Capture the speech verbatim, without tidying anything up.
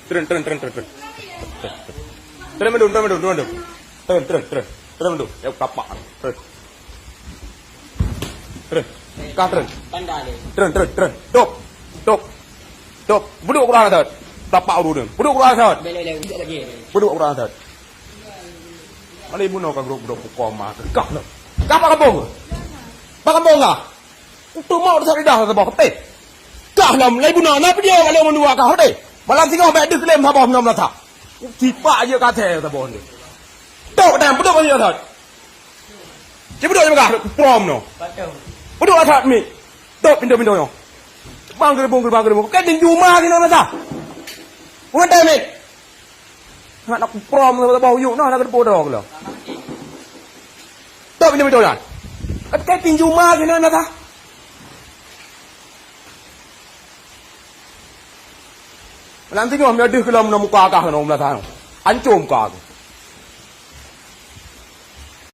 Treun, treun, treun, treun, treun. Treun mandum, treun mandum, treun mandum. Treun, treun, treun. Treun mandum. Ya, tapak. Treun. Treun. Kah treun. Treun, treun, treun. Top. Top. Top. Bedok kurang atas. Tapak urut dia. Bedok kurang atas. Bedok kurang atas. Mana ibu nak kagok bedok pukul mah. Kah lah. Kah pak kampung. Pak kampung kah? Untuk mau saat lidah saboh, eh. Kah lom, lai bunoe, na video bak lôn mandua kah, eh. Malam singoh bèk deuh lom saboh meunyoe meulata. Sipak jeuet ka até saboh ni. Tok dan bedok bak nyoe that. Cit bedok nyang megah, prom no. Bedok that mi. Tok pintoe-pintoe nyoe. Bang geureubeung, geureubeung, geureubeung. Kan di juma sinoe meulata. Bukan tak mi. Hana kuprom saboh yuk nah, na geuteupeue droe keuh. Tok pintoe-pintoe nyan. Ka tinju ma keunan dah. Malam singoh meudeuh keu lom muka kah keunoe meulata. Ancô muka kah.